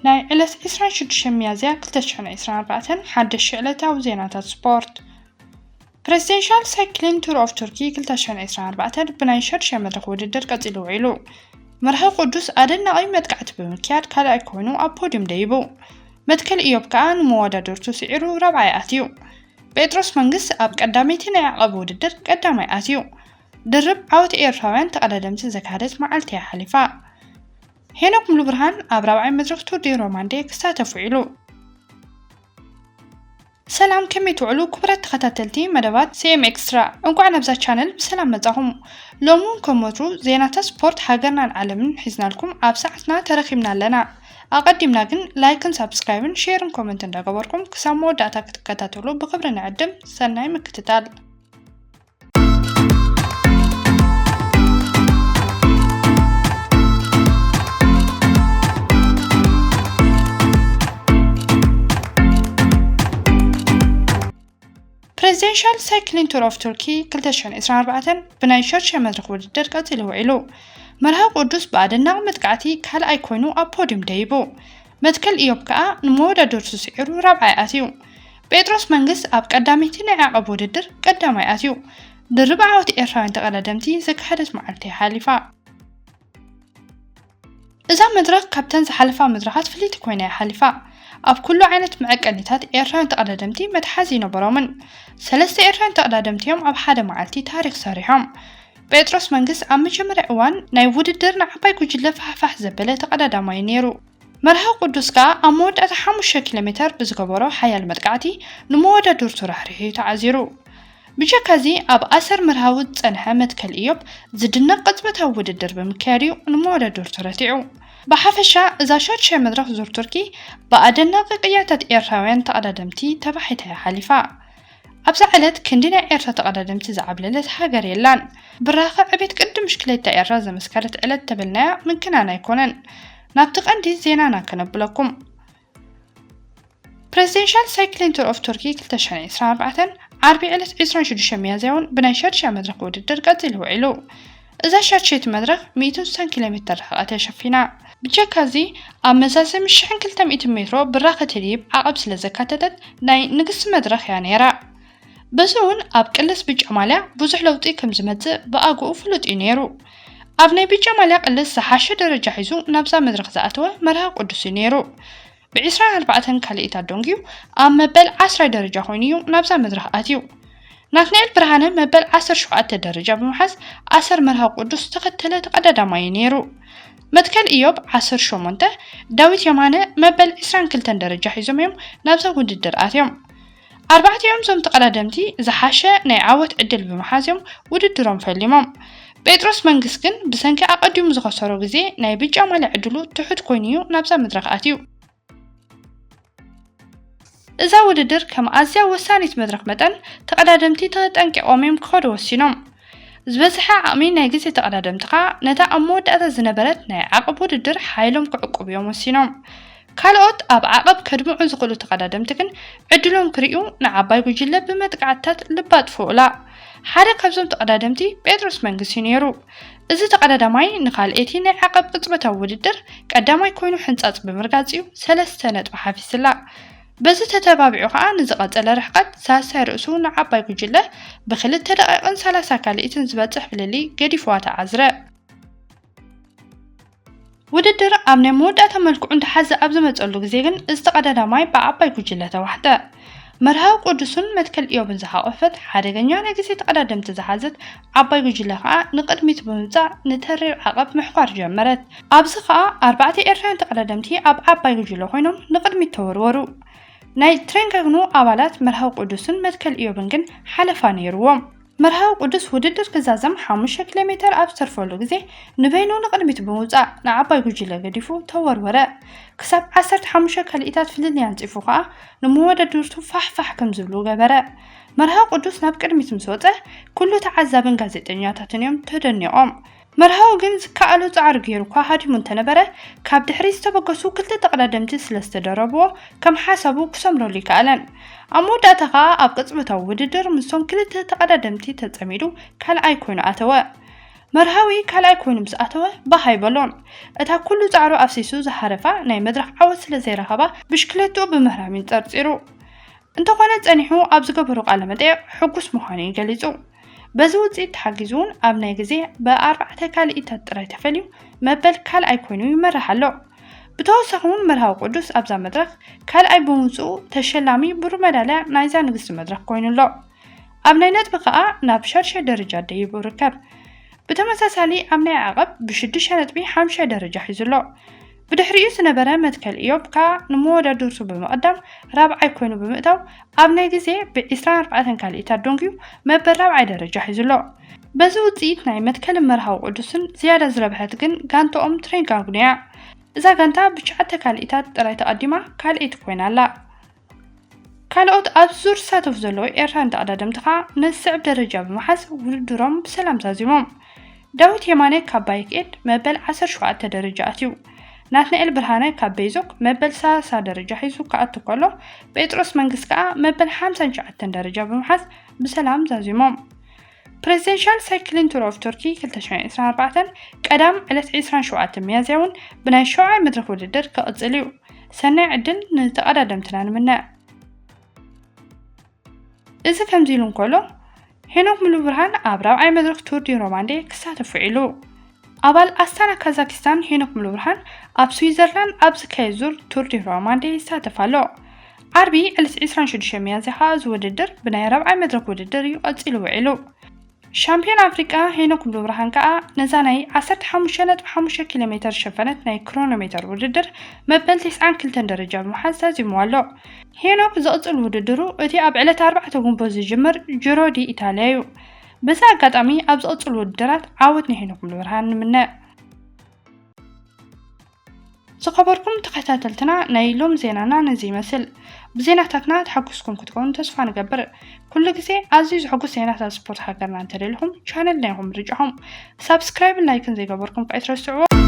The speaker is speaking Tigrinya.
ናይ ዕለት ዕስራን ሽዱሽተን ሚያዝያ ክልተ ሽሕን ዕስራን ኣርባዕተን ሓደሽቲ ዕለታዊ ዜናታት ስፖርት። ፕሬዚደንሻል ሳይክሊን ቱር ኦፍ ቱርኪ ክልተ ሽሕን ዕስራን ኣርባዕተን ብናይ ሻድሻይ መድረኽ ውድድር ቀጺሉ ውዒሉ። መርሃዊ ቅዱስ ኣደናቒ መጥቃዕቲ ብምክያድ ካልኣይ ኮይኑ ኣብ ፖዲዩም ደይቡ። መትከል ኢዮብ ከኣ ንመወዳድርቱ ስዒሩ ራብዓይ ኣትዩ። ጴጥሮስ መንግስ ኣብ ቀዳመይቲ ናይ ዓቐብ ውድድር ቀዳማይ ኣትዩ። ድርብ ዓወት ኤርትራውያን ተቐዳደምቲ ዘካየደት መዓልቲ እያ ሓሊፋ። ሄኖክ ሙሉብርሃን ኣብ ራብዓይ መድረኽ ቱር ዲ ሮማንዴ ክሳተፍ ውዒሉ። ሰላም፣ ከመይ ትውዕሉ ክቡራት ተኸታተልቲ መደባት ሲ ኤም ኤክስትራ? እንቋዕ ናብዛ ቻነል ብሰላም መጻኹም። ሎሚ እውን ከም ወትሩ ዜናታት ስፖርት ሃገርናን ዓለምን ሒዝናልኩም ኣብ ሰዓትና ተረኺብና ኣለና። ኣቐዲምና ግን ላይክን ሳብስክራይብን ሼርን ኮመንትን እንዳገበርኩም ክሳብ መወዳእታ ክትከታተሉ ብኽብሪ ንዕድም። ሰናይ ምክትታል። ፕሬዚደንሻል ሳይክሊን ቱር ኦፍ ቱርኪ ክልተ ሽሕን ዕስራን ኣርባዕተን ብናይ ሻድሻይ መድረኽ ውድድር ቀጺሉ ውዒሉ። መርሃዊ ቅዱስ ብኣደናቒ መጥቃዕቲ ካልኣይ ኮይኑ ኣብ ፖዲዩም ደይቡ። መትከል ኢዮብ ከኣ ንመወዳድርቱ ስዒሩ ራብዓይ ኣትዩ። ጴጥሮስ መንግስ ኣብ ቀዳመይቲ ናይ ዓቐብ ውድድር ቀዳማይ ኣትዩ። ድርብ ዓወት ኤርትራውያን ተቐዳደምቲ ዘካየደት መዓልቲ ሓሊፋ። እዛ መድረኽ ካብተን ዝሓለፋ መድረኻት ፍልይቲ ኮይና እያ ሓሊፋ። ኣብ ኩሉ ዓይነት መዐቀኒታት ኤርትራውያን ተቐዳደምቲ መትሓዚ ኣይነበሮምን። ሰለስተ ኤርትራውያን ተቐዳደምቲ እዮም ኣብ ሓደ መዓልቲ ታሪኽ ሰሪሖም። ጴጥሮስ መንግስ ኣብ መጀመርያ እዋን ናይ ውድድር ንዓባይ ጉጅለ ፋሕፋሕ ዘበለ ተቐዳዳማይ ነይሩ። መርሃዊ ቅዱስ ከኣ ኣብ መወዳእታ ሓሙሽተ ኪሎ ሜተር ብዝገበሮ ሓያል መጥቃዕቲ ንመወዳድርቱ ራሕሪሑ እዩ ተዓዚሩ። ብጀካ እዚ ኣብ ኣሰር መርሃዊ ዝጸንሐ መትከል ኢዮብ ዝድነቕ ቅጽበታዊ ውድድር ብምክያድ እዩ ንመወዳድርቱ ረቲዑ። ብሓፈሻ እዛ ሻድሻይ መድረኽ ዙር ቱርኪ ብኣደናቒ ቅያታት ኤርትራውያን ተቐዳደምቲ ተባሒታ እያ ሓሊፋ። ኣብዛ ዕለት ክንዲ ናይ ኤርትራ ተቐዳደምቲ ዝዓብለለት ሃገር የላን። ብራኸ ዕቤት ቅድም ብሽክሌታ ኤርትራ ዘመስከረት ዕለት ተበልናያ ምክናን ኣይኮነን። ናብቲ ቀንዲ ዜናና ከነብለኩም። ፕሬዚደንሻል ሳይክሊን ቱር ኦፍ ቱርኪ ክልተ ሽሕን ዕስራን ኣርባዕተን ዓርቢ ዕለት ዕስራን ሽዱሽተን ሚያዝያ እውን ብናይ ሻድሻይ መድረኽ ውድድር ቀጺሉ ውዒሉ። እዛ ሻድሸይቲ መድረኽ ሚእትን ስሳን ኪሎ ሜተር ርሕቐት እያ ሸፊና። ብጀካ እዚ ኣብ መዛዘሚ ሽሕን ክልተ ሚእትን ሜትሮ ብራኸ ተድይብ ዓቐብ ስለ ዘካተተት ናይ ንግስቲ መድረኽ እያ ነይራ። በዚ እውን ኣብ ቅልስ ብጫ ማልያ ብዙሕ ለውጢ ከም ዝመጽእ ብኣግኡ ፍሉጥ እዩ ነይሩ። ኣብ ናይ ብጫ ማልያ ቅልስ ዝሓሸ ደረጃ ሒዙ ናብዛ መድረኽ ዝኣተወ መርሃዊ ቅዱስ እዩ ነይሩ። ብዕስራን ኣርባዕተን ካልኢት ኣዶንጊዩ ኣብ መበል ዓስራይ ደረጃ ኮይኑ እዩ ናብዛ መድረኽ ኣትዩ። ናትናኤል ብርሃነ መበል ዓሰርተ ሸውዓተ ደረጃ ብምሓዝ ኣሰር መርሃዊ ቅዱስ ዝተኸተለ ተቐዳዳማይ እዩ ነይሩ። መትከል ኢዮብ ዓሰርተ ሸሞንተ፣ ዳዊት የማነ መበል ዕስራን ክልተን ደረጃ ሒዞም እዮም ናብዛ ውድድር ኣትዮም። ኣርባዕቲኦም እዞም ተቐዳደምቲ ዝሓሸ ናይ ዓወት ዕድል ብምሓዝ እዮም ውድድሮም ፈሊሞም። ጴጥሮስ መንግስ ግን ብሰንኪ ኣቐዲሙ ዝኸሰሮ ግዜ ናይ ብጫ ማልያ ዕድሉ ትሑት ኮይኑ እዩ ናብዛ መድረኽ ኣትዩ። እዛ ውድድር ከም ኣዝያ ወሳኒት መድረኽ መጠን ተቐዳደምቲ ተጠንቂቖም እዮም ክኸዱ ወሲኖም። ዝበዝሐ ዓቕሚ ናይ ግዜ ተቐዳደምቲ ኸኣ ነታ ኣብ መወዳእታ ዝነበረት ናይ ዓቕብ ውድድር ሓይሎም ክዕቅቡ እዮም ወሲኖም። ካልኦት ኣብ ዓቐብ ከድምዑ ዝኽእሉ ተቐዳደምቲ ግን ዕድሎም ክርእዩ ንዓባይ ጉጅለ ብመጥቃዕትታት ልባ ኣጥፍኡላ። ሓደ ካብዞም ተቐዳደምቲ ጴጥሮስ መንግስ እዩ ነይሩ። እዚ ተቐዳዳማይ ንኻልኤቲ ናይ ዓቐብ ቅጽበታዊ ውድድር ቀዳማይ ኮይኑ ሕንጻጽ ብምርጋጽ እዩ ሰለስተ ነጥቢ ሓፊስላ። በዚ ተተባቢዑ ኸኣ ንዝቐጸለ ርሕቀት ሳልሳይ ርእሱ ንዓባይ ጉጅለ ብክልተ ደቂቕን ሰላሳ ካልኢትን ዝበጽሕ ፍልልይ ገዲፍዋ ተዓዝረ። ውድድር ኣብ ናይ መወዳእታ መልክዑ እንዳሓዘ ኣብ ዝመጸሉ ግዜ ግን እዚ ተቐዳዳማይ ብዓባይ ጉጅለ ተዋሕጠ። መርሃዊ ቅዱስን መትከል ኢዮብን ዝሓቖፈት ሓደገኛ ናይ ግዜ ተቐዳደምቲ ዝሓዘት ዓባይ ጉጅለ ኸኣ ንቕድሚት ብምምጻእ ንተሪር ዓቐብ ምሕኳር ጀመረት። ኣብዚ ኸኣ ኣርባዕተ ኤርትራውያን ተቐዳደምቲ ኣብ ዓባይ ጉጅለ ኮይኖም ንቕድሚት ተወርወሩ። ናይ ትሬንጋግኖ ኣባላት መርሃዊ ቅዱስን መትከል ኢዮብን ግን ሓለፋ ነይርዎም። መርሃዊ ቅዱስ ውድድር ክዛዘም ሓሙሽተ ኪሎ ሜተር ኣብ ዝተርፈሉ ግዜ ንበይኑ ንቕድሚት ብምውጻእ ንዓባይ ጉጅለ ገዲፉ ተወርወረ። ክሳብ ዓሰርተ ሓሙሽተ ካልኢታት ፍልልይ ኣንጺፉ ኸኣ ንመወዳድርቱ ፋሕ ፋሕ ከም ዝብሉ ገበረ። መርሃዊ ቅዱስ ናብ ቅድሚት ምስ ወጸ ኩሉ ተዓዛብን ጋዜጠኛታትን እዮም ተደኒቖም። መርሃዊ ግን ዝከኣሎ ጻዕሪ ገይሩ እኳ ሃዲሙ እንተነበረ ካብ ድሕሪት ዝተበገሱ ክልተ ተቐዳደምቲ ስለ ዝተደረብዎ ከም ሓሳቡ ክሰምረሉ ኣይከኣለን። ኣብ መወዳእታ ኸኣ ኣብ ቅጽበታዊ ውድድር ምስቶም ክልተ ተቐዳደምቲ ተጸሚዱ ካልኣይ ኮይኑ ኣተወ። መርሃዊ ካልኣይ ኮይኑ ምስ ኣተወ ባህ ኣይበሎን። እታ ኩሉ ጻዕሩ ኣፍሲሱ ዝሃረፋ ናይ መድረኽ ዓወት ስለ ዘይረኸባ ብሽክለትኡ ብምህራም እዩ ጸርጺሩ። እንተኾነ ጸኒሑ ኣብ ዝገበሮ ቃለ መጠይቕ ሕጉስ ምዃኑ እዩ ገሊጹ። በዚ ውጽኢት ተሓጊዙ እውን ኣብ ናይ ግዜ ብኣርባዕተ ካልኢታት ጥራይ ተፈልዩ መበል ካልኣይ ኮይኑ ይመርሕ ኣሎ። ብተወሳኺ እውን መርሃዊ ቅዱስ ኣብዛ መድረኽ ካልኣይ ብምውፅኡ ተሸላሚ ብሩር መዳልያ ናይዛ ንግስቲ መድረኽ ኮይኑ ኣሎ። ኣብ ናይ ነጥቢ ከኣ ናብ ሻድሻይ ደረጃ ደይቡ ይርከብ። ብተመሳሳሊ ኣብ ናይ ዓቐብ ብሽዱሽተ ነጥቢ ሓምሻይ ደረጃ ሒዙ ኣሎ። ብድሕሪኡ ዝነበረ መትከል ኢዮብ ከኣ ንመወዳድርቱ ብምቕዳም ራብዓይ ኮይኑ ብምእታው ኣብ ናይ ግዜ ብዒስራን ኣርባዕተን ካልኢታት ደንጉዩ መበል ራብዓይ ደረጃ ሒዙ ኣሎ። በዚ ውፅኢት ናይ መትከልን መርሃዊ ቅዱስን ዝያዳ ዝረብሐት ግን ጋንታኦም ትሬንጋጉን እያ። እዛ ጋንታ ብትሽዓተ ካልኢታት ጥራይ ተቐዲማ ካልኣይቲ ኮይና ኣላ። ካልኦት ኣብ ዙር ዝሳተፉ ዘለዉ ኤርትራን ተቐዳደምቲ ኸኣ ነዚ ዝስዕብ ደረጃ ብምሓዝ ውድድሮም ብሰላም ዛዚሞም። ዳዊት የማነ ካብ ባይክ ኤድ መበል ዓሰርተ ሸውዓተ ደረጃ ኣትዩ። ናትናኤል ብርሃነ ካብ ቤዞክ መበል ሰላሳ ደረጃ ሒዙ ክኣቱ ከሎ፣ ጴጥሮስ መንግስት ከኣ መበል ሓምሳን ትሽዓተን ደረጃ ብምሓዝ ብሰላም ዛዚሞም። ፕሬዚደንሻል ሳይክሊን ቱር ኦፍ ቱርኪ ክልተ ሽሕን ዕስራን ኣርባዕተን ቀዳም ዕለት ዕስራን ሸውዓተን ሚያዝያ እውን ብናይ ሸውዓይ መድረኽ ውድድር ክቕጽል እዩ። ሰናይ ዕድል ንተቐዳደምትና ንምነ። እዚ ከምዚ ኢሉ እንከሎ፣ ሄኖክ ሙሉብርሃን ኣብ ራብዓይ መድረኽ ቱር ዲ ሮማንዴ ክሳተፍ ውዒሉ። ኣባል ኣስታና ካዛኪስታን ሄኖክ ሙሉብርሃን ኣብ ስዊዘርላንድ ኣብ ዝካየድ ዙር ቱር ዲ ሮማንዴ ይሳተፍ ኣሎ። ዓርቢ ዕለት ዕስራን ሽዱሽተን ሚያዝያ ከኣ እዚ ውድድር ብናይ ራብዓይ መድረኽ ውድድር እዩ ቀጺሉ ውዒሉ። ሻምፒዮን ኣፍሪቃ ሄኖክ ሙሉብርሃን ከኣ ነዛ ናይ ዓሰርተ ሓሙሽተ ነጥቢ ሓሙሽተ ኪሎ ሜተር ዝሸፈነት ናይ ክሮኖሜተር ውድድር መበል ተስዓን ክልተን ደረጃ ብምሓዝ ዛዚምዋ ኣሎ። ሄኖክ ዝቕጽል ውድድሩ እቲ ኣብ ዕለት ኣርባዕተ ግንቦት ዝጅምር ጂሮ ዲ ኢታልያ እዩ። በዚ ኣጋጣሚ ኣብ ዝቕጽል ውድድራት ዓወት ንሄኖክ ሙሉብርሃን ንምነ። ዝኸበርኩም ተኸታተልትና፣ ናይ ሎም ዜናና ነዚ ይመስል። ብዜናታትና ተሓጉስኩም ክትኮኑ ተስፋ ንገብር። ኩሉ ግዜ ኣዝዩ ዘሐጉስ ዜናታት ስፖርት ሃገርና እንተደሊኹም፣ ቻነልና ኢኹም ምርጫኹም። ሳብስክራይብን ላይክን ዘይገበርኩም ከኣ ኣይትረስዕዎ።